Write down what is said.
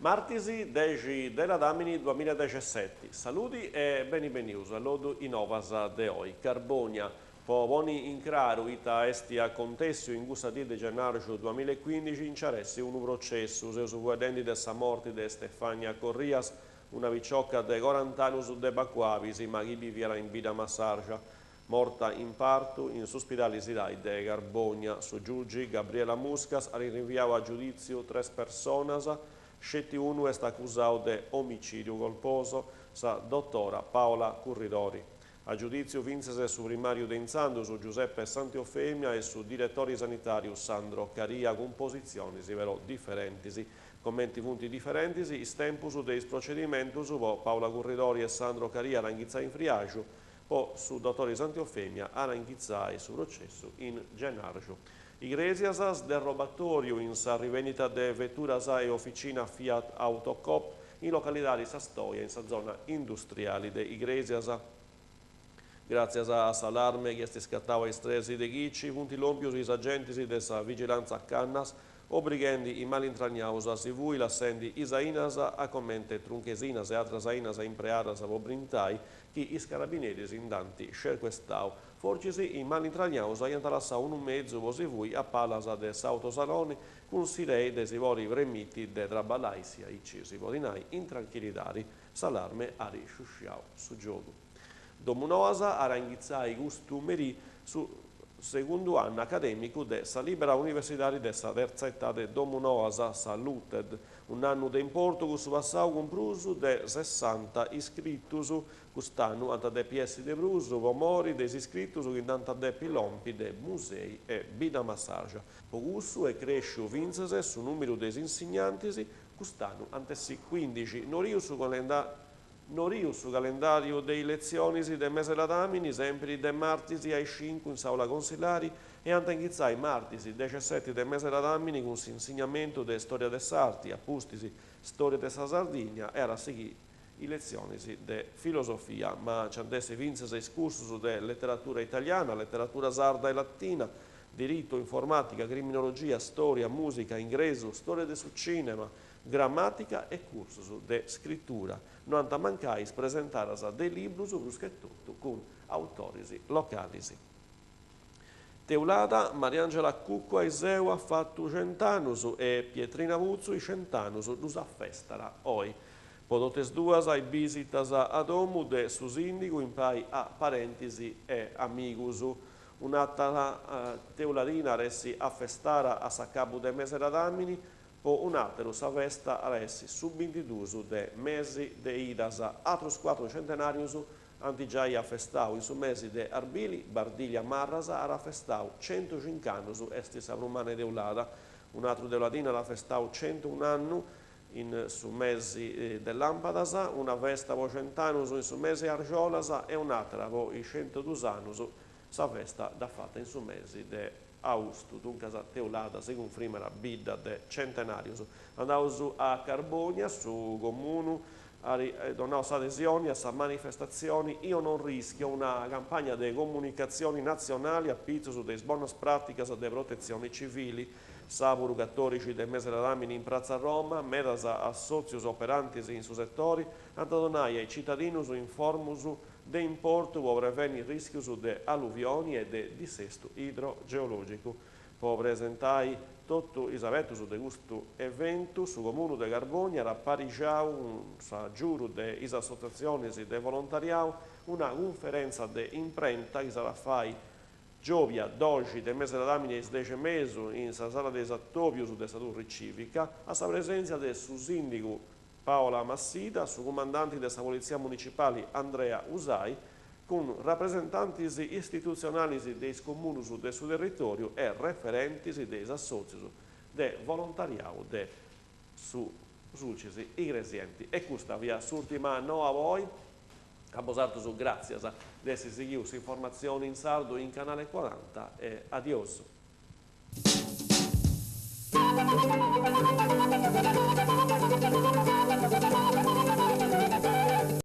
Martis dexi de ladàmini duamiladexeseti. Saludi e beni benius a lodu is novas de oi. Carbònia, po ponni in craru ita esti acontèssiu in cussa dì de gennàrgiu duamilaecuìndixi nci at essi unu processu. Seus fueddendi de sa morti de Stefania Corrias, una picioca de corant'annus de Bacuabis ma chi biviat in Bidda Massarja. Morta in partu in s'uspidali Sirai de Carbònia, su giugi Gabriela Muscas at rinviau a giudìtziu tres personas, sceti unu est acusau de omicìdiu colposo, sa dotora Paola Curridori. A giudìtziu fintzas su primàriu de intzandus Giuseppe Santiofemia e su diretori sanitàriu Sandro Caria cun positzionis però diferentis. Comenti funt diferentis is tempus de is procedimentus po Paola Curridori e Sandro Caria at a inghitzai in friaxu, Po su dotori Santiofemia at a inghitzai su processu in gennàrgiu. Igrèsias, sderrobatòriu in sa rivendita de veturas e oficina Fiat Autocoop in localidadi Sa Stoja in sa zona industriali de Igrèsias. Gràtzias a s'allarme chi est scatau a is tres de chici funt lòmpius is agentis de sa Vigilantza Cannas obrighendi is malintragnaus a si fui lassendi is ainas a comente trunchesinas e atras ainas impreadas po brintai chi is carabineris nd'ant scerquestau. Forcis is malintragnaus aiant lassau unu mezu po si fui a palas de s'autosaloni cun s'idei de si podi premiti de traballai, si aici si podit nai, in tranchillidadi. S'allarme at sciusciau su giogu. Domunoas at a inghitzai custu merì su segundu annu acadèmicu de sa Lìbera Universidadi de sa Tertza Etade Domunoas, sa LUTED, un'annu de importu cussu passau cun prus de sessanta iscritus, cust'annu ant a depi essi de prus po mori de is iscritus chi nd'ant a depi lompi de Musei e Biddamassaja. Po cussu est crèsciu fintzas su nùmeru de is insignantis, cust'annu ant essi cuìndixi. Noriu su Noriu su calendàriu de is letzionis de mese ladàmini, sèmpiri de martis a is cincu in s'àula consillari e ant a inghitzai martis dexesseti de mese ladàmini cun s'insignamentu de Stòria de s'Arti, a pustis Stòria de sa Sardigna e at a sighì is letzionis de Filosofia. Ma nci ant essi fintzas is cursus de Leteratura italiana, Leteratura sarda e latina, Diritu, Informàtica, Criminologia, Stòria, Mùsica, Ingresu, Stòria de su Cìnema, Gramàtica e cursus de scritura. No ant a mancai is presentadas de librus prus che totu cun autoris localis. Teulada, Mariangela Cuccu a Iseu at fatu cent'annus e Pietrina Putzu is cent'annus ddus afestat oi. Po totu is duas is bisitas a domu de su sìndigu impari a parentis e amigus. Un'àtera teuladina at essi afestada a s'acabu de mese ladàmini Po un'àteru sa festa at a essi su bintiduus de mesi de Idas. Atrus cuatru centenàrius ant giai afestau in su mesi de Arbili, Bardiglia Marras at afestau centucinc'annus, est sa prus manna 'e Teulada. Un'atru teuladinu at afestau centun'annu in su mesi de Làmpadas, una festa po cent'annus in su mesi 'e Argiolas e un'àtera po is centudus annus, sa festa dd'at fata in su mesi de Austu, duncas Teulada si cunfrimat bidda de centenàrius. Andaus a Carbònia, su Comunu at donau s'adesioni a sa manifestatzioni Io non rischio, una campagna de comunicatzioni natzionali a pitzus de is bonas pràticas de protetzioni civili. Sàburu catòrixi de mese ladàmini in Pratza Roma, medas assòtzius operantis in su setori ant a donai a is citadinus informus de importu po preveni rìschius de alluvioni e de dissestu idrogeològicu. Po presentai totu is abetus de custu eventu, su Comunu de Carbònia at aparixau, cun s'agiudu de is assotziatzionis de volontariau, una cunferentza de imprenta chi s'at a fai giòbia doxi de mese ladàmini a is dexi e mesu in sa sala de is atòbius de sa Turri Cìvica, a sa presèntzia de su sìndigu Paola Massida, su cumandanti de sa Politzia Municipali Andrea Usai, cun rapresentantis istitutzionalis de is comunus de su territòriu e referentis de is assòtzius de volontariau de su Sulcis Igresienti. E custa fiat s'ùrtima noa po oi. A bosatrus gràtzias de essi sighiu s'informatzioni in sardu in Canale 40 e adiosu.